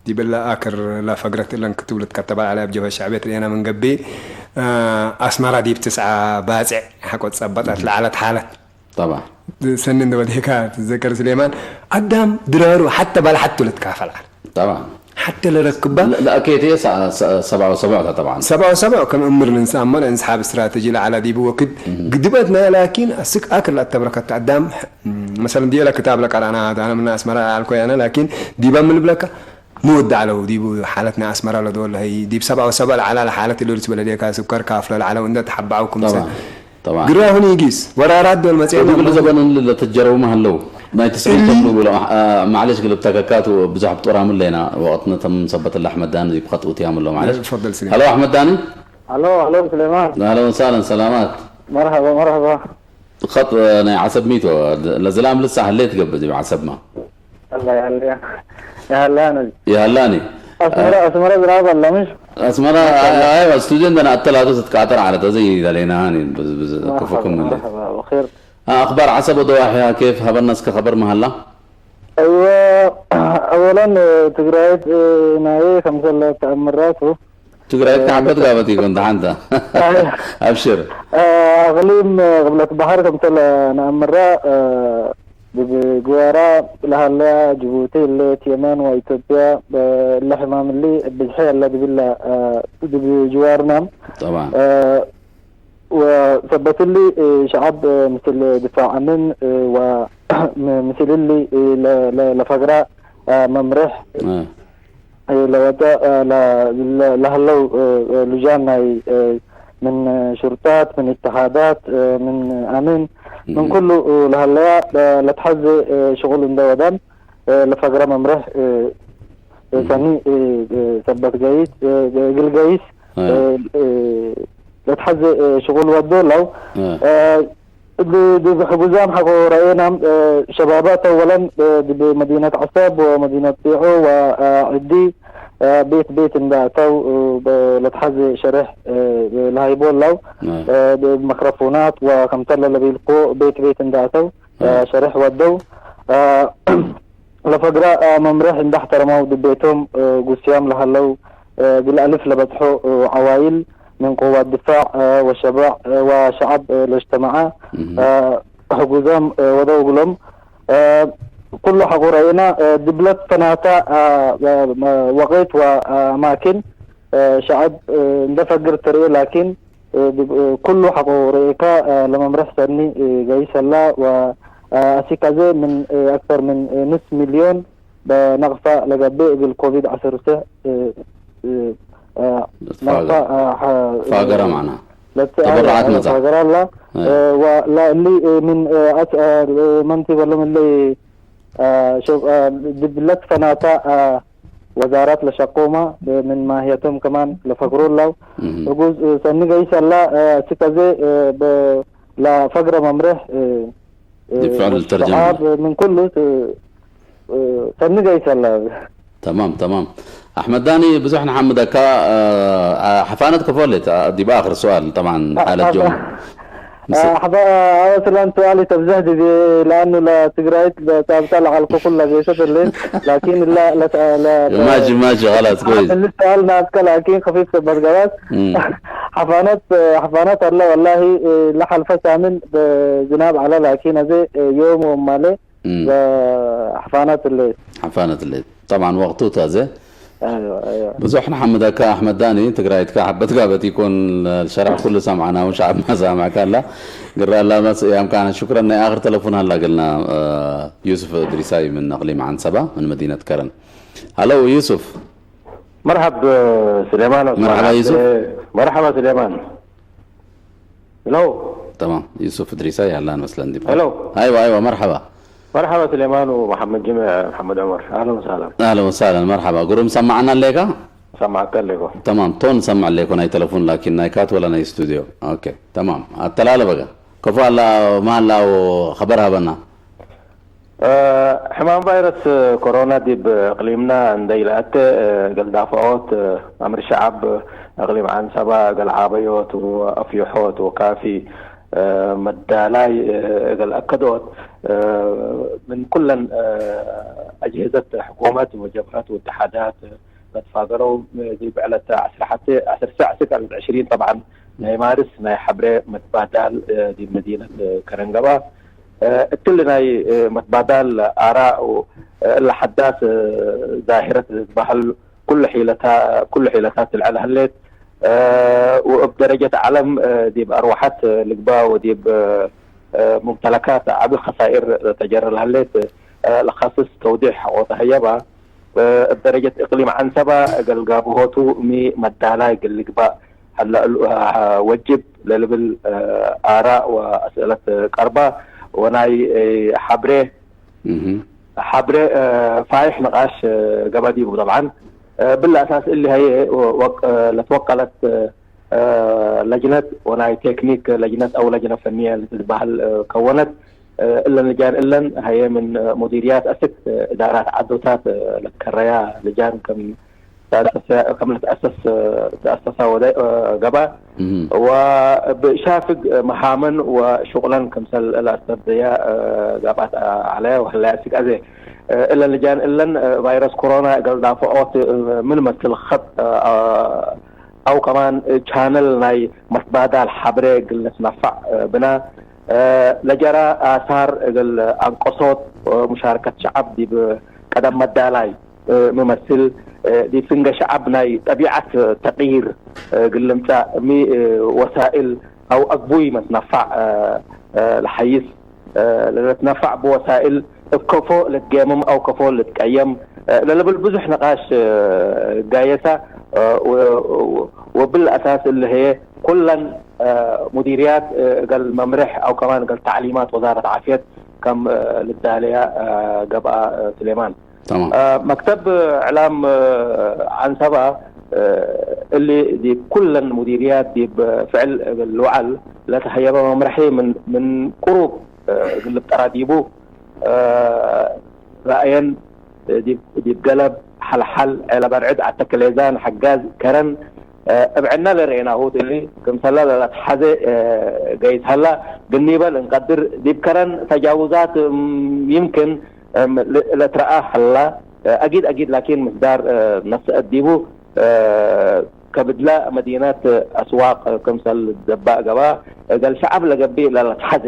ዲበላ ኣክር ለፈግረት እለን ክትብልት ከተባል ዓለ ኣብ ጀበ ሻዕቤት ርኤና ምን ገቢ ኣስመራ ዲብ ትስዓ ባጽዕ ሓቆት ጸበጣት ለዓለት ሓለት طبعا ሰኒ እንደበልካ ትዘከር ስሌማን ኣዳም ድራሩ ሓተ ባል ሓቱ ልትካፈል ዓለ طبعا ሓተ ለረክባ ለአኬቴ ሰብዓዊ ሰብዕታ طبعا ሰብዓዊ ሰብዕ ከም እምር ንንስኣሞ ንንስሓብ ስትራተጂ ለዓላ ዲቡ ወክድ ግድበትና ላኪን ኣስክ ኣክል ኣተብረከት ኣዳም መሰለን ዲላ ክታብ ለቀራና ኣነ ምና ኣስመራ ኣልኮ ያነ ላኪን ዲባ ምን ልብለካ ምወዳ ዓለው ዲቡ ሓለት ናይ ኣስመራ ለዶ ለሀይ ዲብ ሰብዓዊ ሰብዕ ለዓላ ለሓለት ኢሉ ልትበለ ዴካ ስብከር ካፍለ ለዓለው እንደ ተሓባዕኩም طبعا طبعا ግራሁን ይጊስ ወራራት ዶል መጽኤ ዲብሉ ዘበን ለተጀረቡ ማህለው ናይ ተስዒት ተብሉ ብሎ ማዕለሽ ግልብ ተከካቱ ብዙሕ ብጦራም ለና ወቅት ነተም ሰበት ኣሕመድ ዳኒ ብኸጥኡት ያምሎ ማዕለሽ ፈضل سليم هلو ኣሕመድ ዳኒ الو الو سليمان اهلا وسهلا سلامات مرحبا مرحبا خط ናይ ዓሰብ ሚቶ ለዝላም ልሳ ህሌ ትገብእ ዲብ ዓሰብማ الله يهليها يهلاني يهلاني اسمرة اسمرة زرابة ولا مش؟ اسمرة ايوه ستوديو عندنا الثلاثة تتكاثر على تزي لينا هاني بز بز كفكم من مرحبا بخير اخبار عسب وضواحيها كيف هبنا اسك خبر مهلا ايوه اولا تقرأت ناي خمسة الله تأمرات ትግራይ ተሓበት ጋበት ይኮን ተሓንታ ኣብሽር أقليم قبلة بحر كمثل نأمرة بجوارا لهلا جيبوتي اللي يمن وإثيوبيا اللي حمام اللي بزحي اللي دبلا دبجوارنا طبعا وثبت اللي شعب مثل دفاع أمن ومثل اللي لفقرة ممرح آه. ለወጠ ለሃለው ልጃን ናይ ምን ሽርጣት ምን ኢትሓዳት ምን ኣምን ምን ኩሉ ለሃለያ ለትሓዘ ሽቁል እንደ ወዳን ለፈግረ መምርሕ ሰኒ ሰበት ገይስ እግል ገይስ ለትሓዘ ሽቁል ወዶ ለው ብዝሕጉዛም ሓቆ ረኤናም ሸባባት ኣወለን ብመዲነት ዓሰብ ወመዲነት ጢዖ ወዕዲ ቤት ቤት እንዳእተው ለትሓዘ ሸርሕ ለሃይቦ ኣለው ብመክረፎናት ወከምተለ ለቢልኮ ቤት ቤት እንዳእተው ሸርሕ ወደው ለፈግራ መምርሕ እንዳሕተረማው ድቤቶም ጉስያም ለሃለው ግልኣልፍ ለበጽሖ ዓዋይል من قوات دفاع وشبع وشعب لاجتمع ሕጉዞም ወደው ግሎም ኩሉ ሓቁ ረእና ድብለት ፈናታ ወቀት ወማኪን ሸዓብ እንደፈግር ትርኢ ላኪን ኩሉ ሓቁ ርእካ ለመምርሕ ሰኒ ገይሰላ ኣሲካዘ ምን ኣክተር ምን ንስ ሚልዮን በነቅፋ ለገብእ እግል ኮቪድ ዓሰርተ ነቅፋ ፋገረ ማዕና ተበራዓት መጻ ፋገረ ኣላ ወላ እሊ ምን መንቲ በሎም እሊ ድብለት ፈናታ ወዛራት ለሸቆማ ምን ማህየቶም ከማን ለፈግሮ ላው እጉዝ ሰኒ ገይሰላ ስከዘ ለፈግረ መምርሕ دفع الترجمة ምን ኩሉ ሰኒ ገይሰላ تمام تمام ኣሕመድ ዳኒ ብዙሕ ንሓምደካ ሓፋነት ከፈለት ዲብ ኣኽር ሰዋል طبعا ሓለት ጆም ኣወስላን ሰዋል ተብዛህ ድቤ ለኣኑ ለትግራይት ጣብታ ለዓልኮ ኩላ ገይሰት ለን ላኪን ላ ماشي ماشي خلاص كويس ሰኣል ናትከ ላኪን ከፊፍ ሰበት ገባስ ሓፋነት ሓፋነት ኣለ ወላሂ ለሓልፈ ሳምን ዝናብ ዓለ ላኪን ኣዘ ዮም ወማለ ሓፋናት ለ ሓፋነት ለ طبعا وقته تازه ብዙሕ ንሓምደካ ኣሕመድ ዳኒ ትግራይትካ ሓበት ጋበት ይኮን ሸራሕ ኩሉ ሰምዓና ውን ሻዕብ ማሳምዕካ ኣላ ግራ ላመስ ያም ካነ ሽክረን ናይ ኣኽር ተለፉን ሃላ ገልና ዩስፍ እድሪሳይ ምን ኣቕሊም ዓንሰባ ምን መዲነት ከረን ሃሎ ዩስፍ مرحب سليمان مرحبا يوسف. مرحبا سليمان. هلو. تمام يوسف ادريساي اهلا وسهلا دي هلو. ايوه ايوه مرحبا مرحبا سليمان ومحمد جمع محمد عمر، اهلا وسهلا. اهلا وسهلا مرحبا قروم سمعنا لك. سمعت لكم. تمام تون سمع لكم اي تلفون لكن نايكات ولا ناي استوديو. اوكي تمام التلاله بقى كفو الله ما الله خبرها بنا. ሕማም ቫይረስ ኮሮና ዲብ እቅሊምና እንደይለኣተ፣ ገልዳፈኦት ኣምር ሸዓብ እቅሊም ዓንሰባ ገልዓበዮት ወአፍዮሖት ወካፊ መዳላይ ገልአከዶት ምን ኩለን አጅህዘት ሕኩመት ወጀብሀት ወተሓዳት መትፋገረው ዲብ ዕለት ዓሰርተ ዓሰርተ ዓሰርተ ዕሽሪን ጠብዓን ናይ ማርስ ናይ ሐብሬ መትባዳል ዲብ መዲነት ከረንገባ እትሊ ናይ መትባዳል ኣራእ እለ ሐዳስ ዛሂረት ዝበሃል ኩሉ ሒለታ ኩሉ ሒለታት ትልዐል ሀሌት ወእብ ደረጀት ዓለም ዲብ አርወሐት ልግባ ወዲብ ሙምተለካት ዓቢ ኸሳኢር ተጀረ ለሀሌት ለኻስስ ተውዲሕ ሐቆ ተሀየባ። እብ ደረጀት እቅሊም ዐንሰባ እገል ጋብሆቱ ሚ መዳላይ እግል ልግባእ ሀላ እሉ ወጅብ ለልብል አራእ ወአስእለት ቀርባ ወናይ ሐብሬ ሐብሬ ፋይሕ ንቃሽ ገበ ዲቡ። ጠብዓን ብለ አሳስ እሊ ሀየ ለትወቀለት ለጅነት ወናይ ቴክኒክ ለጅነት አው ለጅነ ፈንየ ልትትበሀል ከወነት። እለን ልጃን እለን ሀየ ምን ሙዲርያት አስክ እዳራት ዐዶታት ለትከረያ ልጃን ከም ተአሰሰ- ከም ልትአሰስ ተአሰሳ ወደ ገባ ወብሻፍግ መሃመን ወሹቅለን ክምሰል ለአስተብደያ ጋባት ዐለያ ወሀለያ አስክ አዜ እለን ልጃን እለን ቫይረስ ኮሮና እገል ዳፈኦት ምን መስል ኸጥ አው ከማን ቻነል ናይ መትባዳል ሐብሬ እግል ነትነፋዕ ብና ለጀራ አሳር እግል አንቀሶት ሙሻርከት ሸዐብ ዲብ ቀደም መዳላይ ምመስል ዲብ ፍንገ ሸዐብ ናይ ጠቢዐት ተቅይር እግል ልምጻእ ሚ ወሳእል አው አግቡይ መትነፋዕ ለሐይስ ለልትነፋዕ ብወሳእል እብ ከፎ ልትጌምም አው ከፎ ልትቀየም ለልብል ብዙሕ ንቃሽ ጋየሳ። ወብል አሳስ እሊ ህየ ኩለን ሙዲርያት እገል መምርሕ አው ከማን እገል ተዕሊማት ወዛረት ዓፍየት ከም ልዳለያ ገብአ። ስሌማን። تمام መክተብ ዕላም ዐንሰባ እሊ ዲብ ኩለን ሙዲርያት ዲብ ፍዕል እግል ልውዓል ለተሀየበ መምርሒ ምን ቁሩብ እግል ልብጠራ ዲቡ ረአየን ዲብ ገለብ ሐልሐል ዔለ በርዕድ ዐተክሌዛን ሐጋዝ ከረን እብ ዕነ ለርኤናሁ እሊ ክምሰለ ለለትሐዜ ገይስ ሀላ ግኒበ ልንቀድር ዲብ ከረን ተጃውዛት ይምክን ለትረአ ሀላ አጊድ አጊድ ላኪን ምስዳር ነስአት ዲቡ ከብድላ መዲነት አስዋቅ ክምሰል ዘባእ ገባ እገል ሸዐብ ለገብእ ለለትሐዜ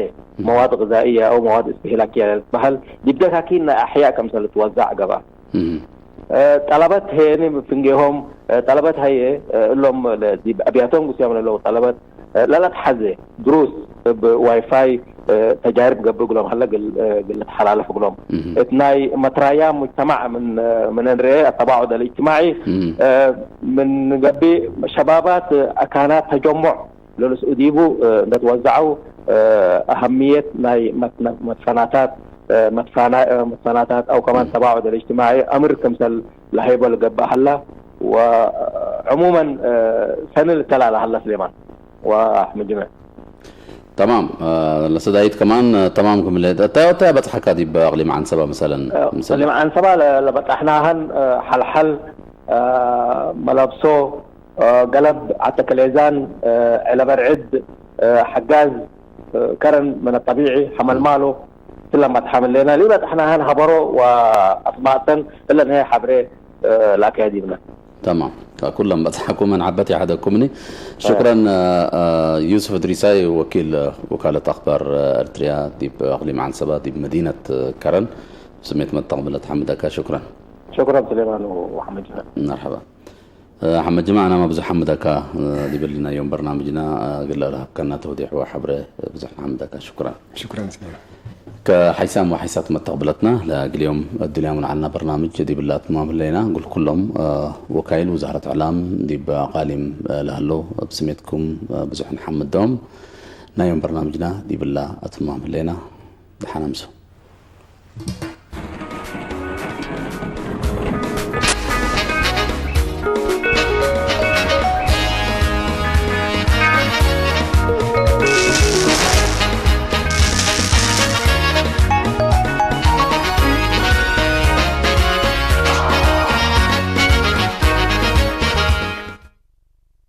መዋድ ግዛእየ አው መዋድ እስትህላክየ ለልትበሀል ዲብ ደካኪን ናይ አሕያእ ክምሰል ልትወዛዕ ገባ። ጠለበት ሀየኒ ፍንጌሆም ጠለበት ሀየ እሎም ዲብ አብያቶም ጉስያም ለለው ጠለበት ለለትሐዜ ድሩስ እብ ዋይፋይ ተጃርብ ገብእ እግሎም ሀለ እግል ልትሐላለፍ እግሎም እት ናይ መትራያ ሙጅተማዕ ምን እንርኤ አተባዑድ አልእጅትማዒ ምን ገብእ ሸባባት አካናት ተጀሙዕ ለልስኡ ዲቡ እንደ ትወዘዐው አሀምየት ናይ መትፈናታት መትፈናታት አው ከማን ተባዑድ አልእጅትማዒ አምር ክምሰል ለሀይቦ ልገብእ ሀላ ወዕሙመን ሰኒ ልተላለ ሀላ ስሌማን ወአሕመድ ጅምዕ تمام ለሰዳይት ከማን ተማም ክምለ እንታይ ወታ በጽሐካ ዲብ አቅሊም ዓንሰባ መሰለን አቅሊም ዓንሰባ ለበጣሕናሃን ሐልሐል መለብሶ ገለብ ዐተከሌዛን ዐለበርዕድ ሐጋዝ ከረን መነ ጠቢዒ ሐመልማሎ ስለማት ሐምሌና ሊበጣሕናሃን ሀበሮ ወአስማእተን እለን ሀ ሐብሬ ለአካየድ ይብለን። تمام ኩለን በጽሐኩምን ሐበት የሐደኩምኒ። ሽኩረን ዩሱፍ እድሪሳይ ወኪል ወካለት አኽባር ኤርትርያ ዲብ አቅሊም ዓንሰባ ዲብ መዲነት ከረን ብስሜት መተቅብለት ሐምደካ ሽኩረን። ሽኩረን ስሌማን ወሐመድ። መርሐባ ሐመድ ጅማዕ ናማ ብዙሕ ሐምደካ ዲበሊ ናይ ዮም በርናምጅና እግል ለሀብከና ተውዲሕ ወሐብረ ብዙሕ ንሐምደካ ሽኩረን። ሽኩረን ስሌማን። ከሐይሳም ወሐይሳት መተቅብለትና ለእግል ዮም እድልያም ለዐልና በርናምጅ ዲብላ ትማም ህለይና እግል ኩሎም ወካይል ውዛረት ዕላም ዲብ አቃሊም ለሀለው ብስሜትኩም ብዙሕ ንሐምዶም ናይ ዮም በርናምጅና ዲብላ ትማም ህለይና ደሓን አምሱ።